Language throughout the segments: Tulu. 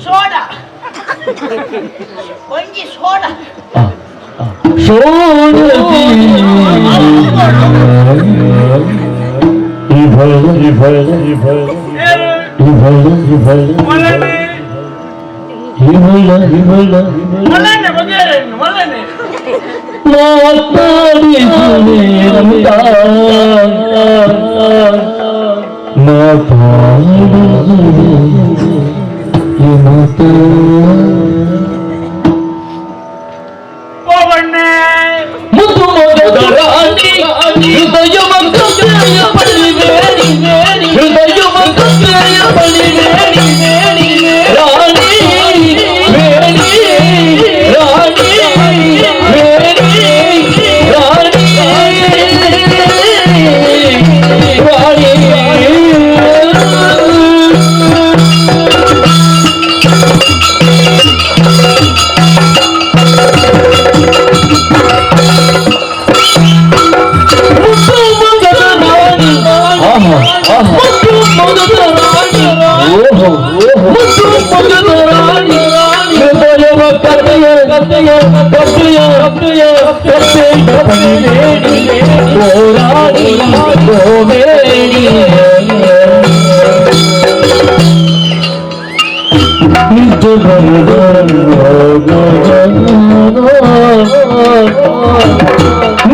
ಸೋಡಾ ಒಂಜಿ ಸೋಡಾ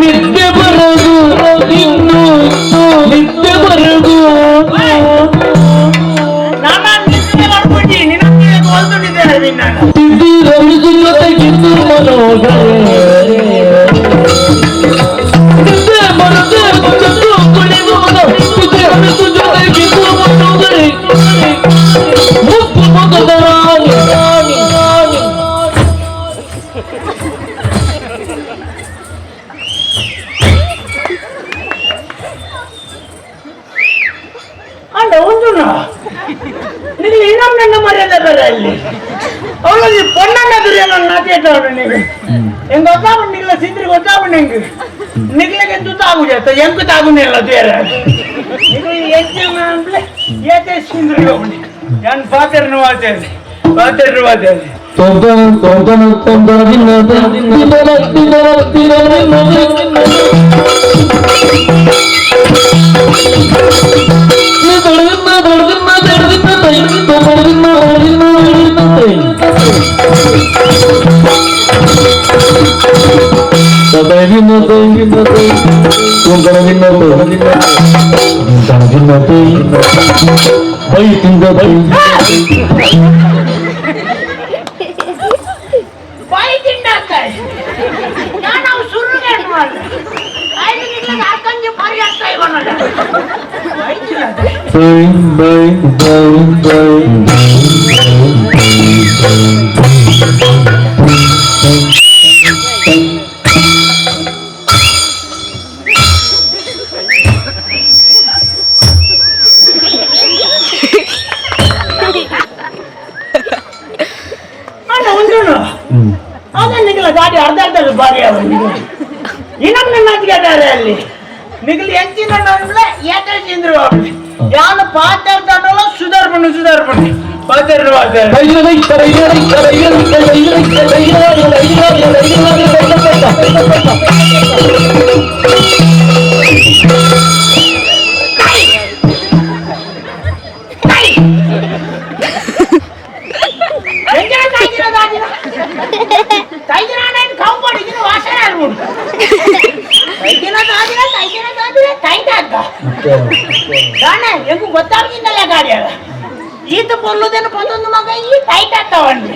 ನಿದ್ದೆ ಬರದು ಇನ್ನು ನಿದ್ದೆ ಬರದು. ಎಂಕು ತಾಗುನಿಲ್ಲ ಬೇರೆ ಏತೆ ಸಿಂದ್ರಿ ಏನ್ ಪಾತೆರ್ನು ವಾತೇನೆ ಪಾತೆರ್ನು ವಾತೇನೆ. ಗಾಡಿ ಅರ್ಧ ಅರ್ಧ ಬಾರಿ ಇನ್ನೊಮ್ಮೆ ನಾಚಿಕೆದ್ದಾರೆ ಅಲ್ಲಿ ನಿಗಲಿ ಎಂಚಿನ ಏಟೇಂದ್ರು ಯಾನು ಪಾತಾಡ್ತಾನಲ್ಲ ಸುಧಾರ್ಪಣೆ ಸುಧಾರ್ಪಣೆ ಪಾತಾಡ್ರು ಪಾತಾಡ. ಎಂಕು ಗೊತ್ತಾಗಿದ್ದಲ್ಲ ಗಾಡಿ ಅಲ್ಲ ಈತ ಪೊಲ್ಲುದೇನು ಪಂದೊಂದು ಮಗ ಈ ಟೈಟ್ ಆಗ್ತಾವಂడి.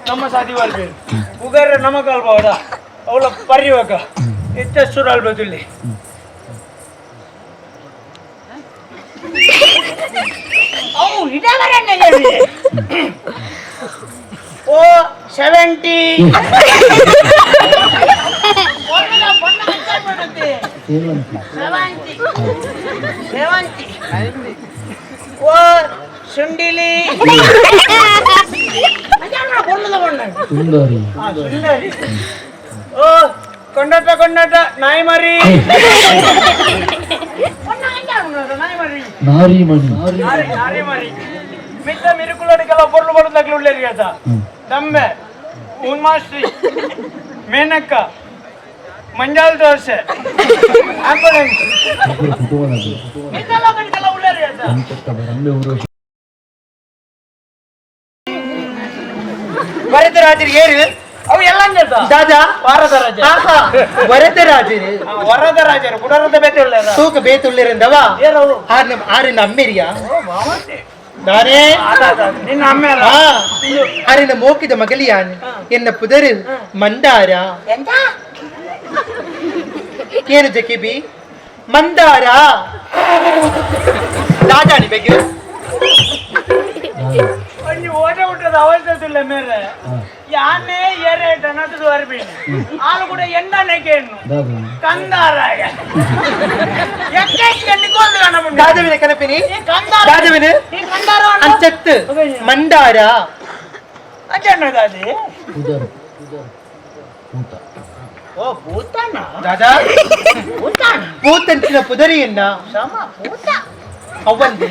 ನಮ್ಮ ಸಾಧಿವಾಲ್ ಪುಗಾರ ನಮ್ಮ ಕಾಲ್ಬಾವಡ ಅವಳ ಪರಿವಾಗ ಎಚ್ಚ ಅಲ್ಬದುಲ್ಲಿ ಅವು ಓ 70 ಓ ಸುಂಡಿಲಿ ಸುಂದರಿ ಓ ಕೊಂಡಾಟ ಕೊಂಡಾಟ ನಾಯಿ ಮರಿ ನಾರಿಮಣಿ ನಾರಿ ಮರಿ ಮಿತ್ತ ಮಿರುಕುಲಡಿಗೆಲ್ಲ ಪೊರ್ಲು ಬರುದಾಗ್ಲು ಉಳ್ಳೇರಿ ಆತ ದಮ್ಮೆ ಉನ್ಮಾಶ್ರೀ ಮೇನಕ್ಕ ಮಂಜಾಲ್ ದೋಸೆ ಆಂಬುಲೆನ್ಸ್ ಮಿತ್ತಲ ಕಡೆಗೆಲ್ಲ ಉಳ್ಳೇರಿ ಆತ ವರದರಾಜರು ಏರು ಅವು ಎಲ್ಲ ದಾದಾ ವರದರಾಜ ಆಹಾ ವರದರಾಜರು ವರದರಾಜರು ಕುಡರದ ಬೇತೆ ಉಳ್ಳೇರ ತೂಕ ಬೇತುಳ್ಳಿರಂದವ ಏರವು ಆರಿನ ಅಮ್ಮೆರಿಯ ನಾನೇ ನಿನ್ನ ಅಮ್ಮೆ ಅಲ್ಲ ಆರಿನ ಮೋಕಿದ ಮಗಲಿಯಾನ್ ಎನ್ನ ಪುದರು ಮಂದಾರ ಏನು ಜಕಿಬಿ ಮಂದಾರ ದಾದಾಣಿ ಬಗ್ಗೆ ಒಂಜಿ ಓಟ ಹುಟ್ಟದ ಅವಸ್ಥೆ ಮೇರೆ ಯಾನೇ ಏರೇಟ ನಟದು ಅರ್ಬಿಣಿ ಆಲು ಕೂಡ ಎಂಡನೆ ಕೇನು ಕಂದಾರ ದಾದವಿನ ಕನಪಿನಿ ಕಂದಾರ ದಾದವಿನ ಈ ಕಂದಾರ ಅಂಚತ್ತು ಮಂದಾರ ಅಂಚಣ್ಣ ದಾದಿ ಪುದರ್ ಪೂತ ಓ ಪೂತನ ದಾದಾ ಪೂತನ ಪೂತಂಚಿನ ಪುದರಿಯನ್ನ ಸಮ ಪೂತ ಅವ್ವಂದು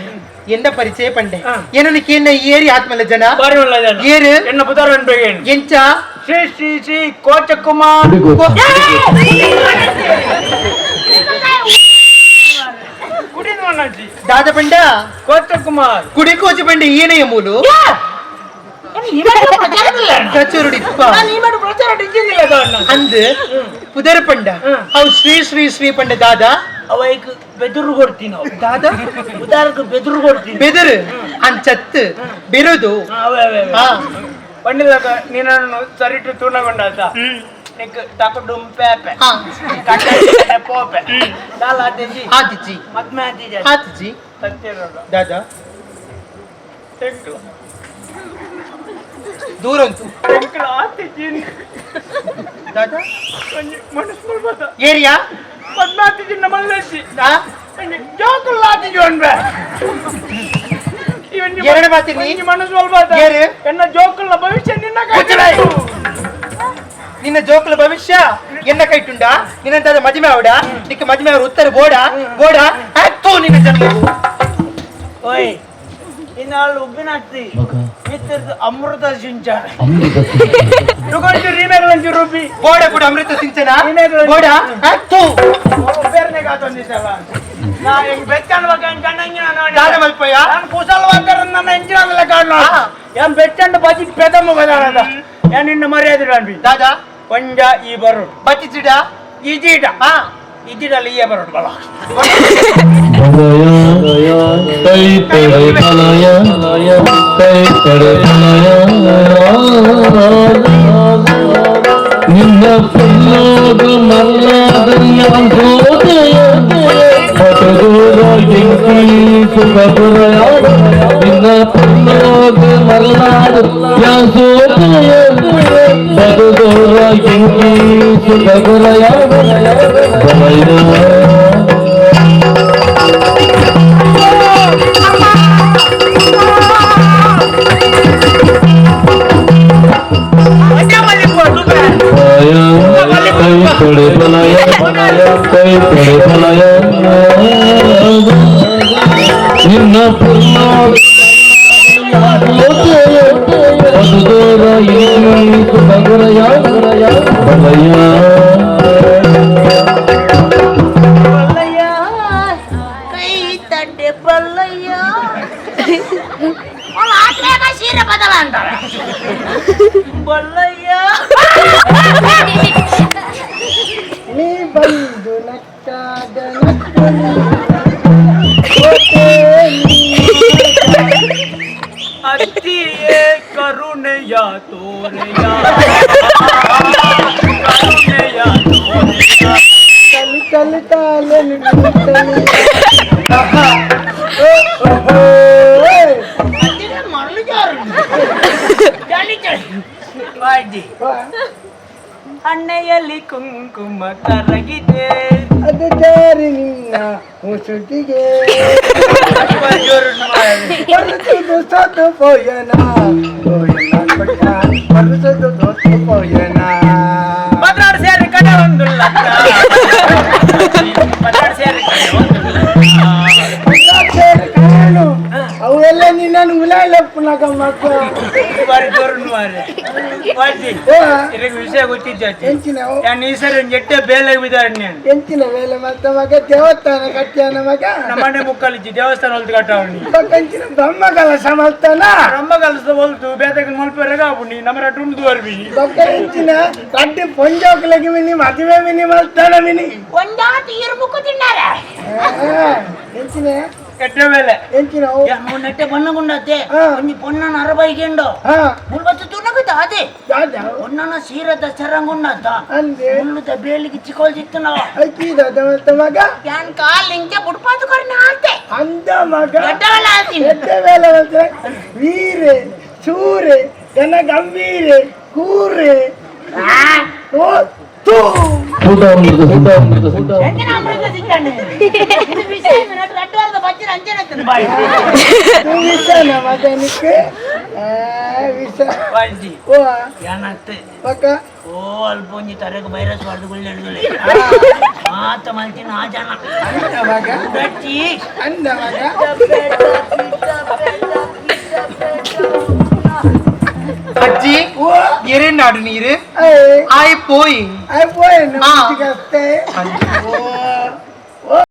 ಎನ್ನ ಪರಿಚಯ ಪಂಡೆ ಏನಕ್ಕೆ ಎನ್ನ ಏರಿ ಆತ್ಮಲ ಜನ ಬಾರಿ ಉಳ್ಳ ಜನ ಏರು ಎನ್ನ ಪುದರ್ ಅನ್ಬೇಕೇನು ಎಂಚ ಶ್ರೀ ಶ್ರೀ ಶ್ರೀ ಕೋಚಕುಮಾರ್ ಕುಡಿದ ದಾದ ಪಂಡ ಕೋಚಕುಮಾರ್ ಕುಡಿ ಕೋಚ ಪಂಡೆ ಏನೆಯ ಮೂಲು ಪ್ರಚುರುಡಿಪ್ಪ ಅಂದು ಪುದರ್ ಪಂಡ ಅವು ಶ್ರೀ ಶ್ರೀ ಶ್ರೀ ಪಂಡ ದಾದಾ ಅವೈಕ್ ಬೆದುರು ಕೊಡ್ತೀನಿ ನಾವು ದಾದಾ ಉದಾರಕ್ಕೆ ಬೆದುರು ಕೊಡ್ತೀನಿ ಬೆದರು ಅಂಚತ್ತು ಬೆರುದು ಅವೇ ಅವೇ ಆ ಪಂಡಿದಾಗ ನೀನನ್ನು ಸರಿಟು ತೂನಗೊಂಡಾತ ನಿಕ್ ತಕಡುಂ ಪೇಪೆ ಆ ಕಟ್ಟ ಪೋಪೆ ದಾಲ ಆತಿಜಿ ಆತಿಜಿ ಮದ್ಮೆ ಆತಿಜಿ ಆತಿಜಿ ಸತ್ಯರೋಡ ದಾದಾ ತೆಂಕ್ಲ ದೂರ ಉಂಟು ತೆಂಕ್ಲ ಆತಿಜಿ ದಾದಾ ಒಂಜಿ ಮನಸ್ಸು ಮಾಡ್ಬೋದ ಏರಿಯಾ ಮದ್ಮೆ ಆತಿಜಿ ನಮ್ಮಲ್ಲಜ್ಜಿ ಆ ಜೋಕುಲ್ ಆತಿಜಿ ಅನ್ಬೆ ಈ ಎರಡ ಮಾತಿನಿ ಮನಸ್ಸು ಅಲ್ಬಾತ ಏರು? ಎನ್ನ ಜೋಕುಲ್ನ ಭವಿಷ್ಯ ನಿನ್ನ ಮುಚ್ಚಬಾಯಿ. ನಿನ್ನ ಜೋಕುಲ ಭವಿಷ್ಯ ಎನ್ನ ಕೈಟುಂಡ ನಿನ್ನಂತಾದ ಮದಿಮೆ ಅವಡ ನಿಕ್ಕ ಮದಿಮೆ ಅವ್ರ ಉತ್ತರ ಬೋಡ ಬೋಡ ಆಯ್ತು ನಿನ್ನ ಜನ್ಮ. ಓಯ್ ಇನ್ನಾಳು ಉಬ್ಬಿನಾಗ್ತಿ ಮಗ ಮಿತ್ರದ್ದು ಅಮೃತ ಸಿಂಚನ ಅಮೃತ ರುಗೊಂಚು ರೀಮೇಗಳಂಚು ರುಬ್ಬಿ ಬೋಡ ಕೂಡ ಅಮೃತ ಸಿಂಚನ ಬೋಡ ಆಯ್ತು. ಬೇರೆನೆ ಕಾತೊಂದಿದ್ದಲ್ಲ ನಾ ಹಿಂಗ್ ಬೆಚ್ಚನ್ ಬಗ್ಗೆ ಕಣ್ಣಂಗಿನ ನೋಡಿ ದಾದ ಮಲ್ಪಯ್ಯ. ನಾನು ಕುಶಲ ವಾಕರ್ ನನ್ನ ಎಂಜಿನ ಕಾರಣ ಏನ್ ಬೆಚ್ಚಂಡು ಬಜಿ ಪೆದಮ್ಮ ಬದಾಳದ ಏನ್ ನಿನ್ನ ಮರ್ಯಾದೆ ಅನ್ಬಿ ದಾದಾ ಕೊಂಜ ಈ ಬರೋಡು ಬತ್ತಿಚಿಡ ಇಜೀಟ ಹಾ ಇಜೀಟಲ್ಲಿ ಈಯ ಬರೋಡು ಬಲ ಕೈ ತಡೆ ಬಲಯ ಕೈ ತಡೆ ಬಲಯ ನಿನ್ನ ಪಲ್ಲೋಗ ಮಲ್ಲಾದ ನಿನ್ನ ಪಲ್ಲೋಗ ಮಲ್ಲಾದ ಬದುದೋರ ಸುಖಗುರಯ ಬಲಯ. ಕೈ ತೊಡೆ ಬಲಯ ಕೈ ತೊಡೆ ಬಲಯ ನಿನ್ನ ಪುಣ್ಯೋದರ ಬಲಯ. ಬಲ್ಲಯ್ಯ ಕೈ ತಂಡೆ ಬಲ್ಲಯ್ಯ ಅವ್ಳು ಆಟ್ಲಾಗ ಸೀರೆ ಬದಲ ಅಂತಾರೆ ಬಲ್ಲಯ್ಯ. ನೀ ಬಂದು ನಕ್ಕಾಗ ನಕ್ಕು ಅತ್ತಿಯೇ ಕರುಣೆಯ ತೋರೆಯ ಕರುಣೆಯ ತೋರೆಯ ಕಲಿ ಕಲಿ ತಾಲೆ. ವಾಜಿ ಹಣ್ಣೆಯಲ್ಲಿ ಕುಂಕುಮ ಕರಗಿದೆ. ಅದು ಜಾರಿ ನಿನ್ನ ಮುಸುಟಿಗೆ ಬರುತ್ತದು ಸತ್ತು ಪೋಯನ ಪೋಯನ ಕೊಟ್ಟ ಬರುತ್ತದು ದೋಸ್ತು ಪೋಯನ. ಪದ್ರಾಡು ಸೇರಿ ಕಡೆ ಒಂದು ಲಕ್ಕ. ಪದ್ರಾಡು ಸೇರಿ ಕಡೆ ಒಂದು ಲಕ್ಕ. ಸೇರಿ ಕಾಣು ಅವೆಲ್ಲ ನಿನ್ನನ್ನು ಉಲಾಯಿಲಪ್ಪನಾಗ ಮಕ್ಕ. ಬಾರಿ ಜೋರು ಮಾರ್ರೆ. ವಾಜಿ ಓ ಇದಕ್ಕೆ ವಿಷಯ ಗೊತ್ತಿದ್ದಾಚೆ ಎಂಚಿನ ನಾನು ಈ ಸರಿ ಒಂದು ಎಟ್ಟೆ ಬೇಲೆ ಬಿದ್ದಾನೆ ನಾನು. ಎಂಚಿನ ವೇಲೆ ಮತ್ತ ಮಗ ದೇವಸ್ಥಾನ ಕಟ್ಟ್ಯಾನ ಮಗ. ನಮ್ಮನೆ ಮುಕ್ಕಲಿಜ್ಜಿ ದೇವಸ್ಥಾನ ಹೊಲ್ದು ಕಟ್ಟವನಿ. ಪಕ್ಕಂಚಿನ ಬ್ರಹ್ಮಗಳ ಸಮರ್ಥನ. ಬ್ರಹ್ಮ ಕಲಸ ಹೊಲ್ತು ಬೇತಕ ಮಲ್ಪೆರಗ ಆಪುಂಡಿ ನಮ್ಮ ರಟ್ಟುಂಡು ಬರ್ಬಿ. ಬೊಕ್ಕ ಎಂಚಿನ ರಡ್ಡು ಪೊಂಜೋಕುಲಗಿ ಮಿನಿ ಮದುವೆ ಮಿನಿ ಮಲ್ತಾನ ಮಿನಿ. ಒಂದಾತಿ ಇರುಮುಕ್ಕು ತಿನ್ನಾರ. ಎಂಚಿನ ಎಟ್ಟೆ ಬೇಲೆ. ಎಂಚಿನ ನೆಟ್ಟೆ ಬಣ್ಣಗುಂಡತ್ತೆ. ಹಾ. ಒಂಜಿ ಪೊನ್ನನ ಅರಬೈಗೆಂಡು ಹಾ ಮುಲ್ಬತ್ತು ತುನಗದ ಅದೇ ದಾದ ಪೊನ್ನನ ಸೀರದ ಚರಂಗುಂಡತ್ತ ಅಂದೆ. ಮುಳ್ಳುದ ಬೇಲಿಗೆ ಚಿಕೋಲ್ದಿತ್ತು ನಾವು. ಅಕ್ಕಿ ದಾದ ಮತ್ತ ಮಗ. ಯಾನ್ ಕಾಲ್ ಇಂಚ ಬುಡ್ಪಾತು ಕೊರಿನ ಆಲ್ತೆ. ಅಂದ ಮಗ. ದೊಡ್ಡವಲ್ಲ ಆಲ್ತೀನಿ. ಎಡ್ಡೆ ಬೇಲೆ ಮಲ್ತ ವೀರೆ ಸೂರೆ ಘನ ಗಂಭೀರೆ ಕೂರೆ ಓ ತೂ. ಊಟ ಅಮೃತ ಊಟ ಅಮೃತ ಊಟ. ಎಂಜಿನ ಅಮೃತ ಸಿಕ್ಕಂಡೆ ಇದು ವಿಷಯ ರಡ್ಡು ವಾರದ ಬಜ್ಜಿನ ಅಂಜನ ಬಾಯಿ. ತೂ ವಿಷನ ಮಗನಿಗೆ ಆ, ವಿಷ. ಬಾಯ್ಜಿ. ಓ ಯಾನತ್ತೆ ಬೊಕ್ಕ ಓ ಅಲ್ಪ ಒಂಜಿ ತರಗ ವೈರಸ್ ಹೊಡೆದು ಹಿಡಿದುಲೆ ಮಾತ ಮಲ್ತಿನ ಆ ಜನ. ಅಂದ ಮಗ. ಗಟ್ಟಿ. ಅಂದ ಮಗ. ಅಜ್ಜಿ ಓ ಎರೆನಾಡು ನೀರು ಏಯ್ ಆಯ್ ಪೋಯಿ. అయిపోయాను. ఆ. మంచిగా వస్తే ఓ.